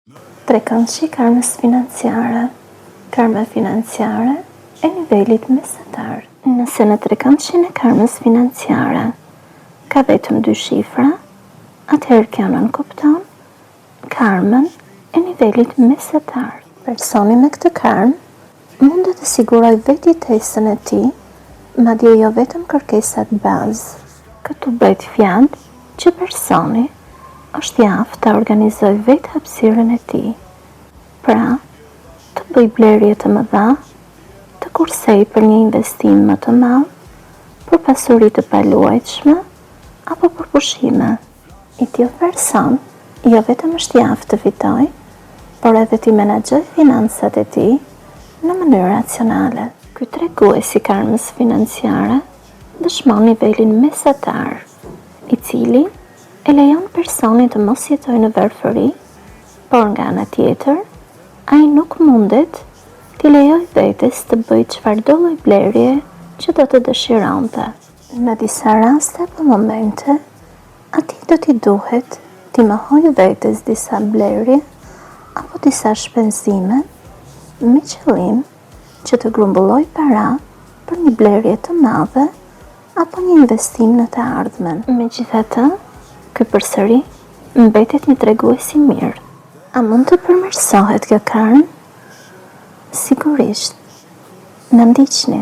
Trekëndëshi i karmës financiare, Karma financiare e nivelit mesatar. Nëse në trekëndëshin e karmës financiare ka vetëm dy shifra, atëherë kjo nënkupton karmën e nivelit mesatar. Personi me këtë karmë mundet të sigurojë vetë jetesën e tij, madje jo vetëm kërkesat bazë. Këtu bëhet fjalë që personi është i aftë ta organizojë vetë hapësirën e tij, pra, të bëjë blerje të mëdha, të kursejë për një investim më të madh, për pasuri të paluajtshme apo për pushime. I tillë person jo vetëm është i aftë të fitojë, por edhe t'i menaxhojë financat e tij në mënyrë racionale. Ky tregues i karmës financiare dëshmon nivelin mesatar, i cili e lejon personin të mos jetojë në varfëri, por nga ana tjetër, ai nuk mundet t'i lejojë vetes të bëjë çfarëdo lloj blerje që do të dëshironte. Në disa raste apo momente, atij do t'i duhet t'i mohojë vetes disa blerje apo disa shpenzime me qëllim që të grumbullojë para për një blerje të madhe apo një investim në të ardhmen. Megjithatë, ky përsëri mbetet një tregues i mirë. A mund të përmirësohet kjo karmë? Sigurisht. Na ndiqni!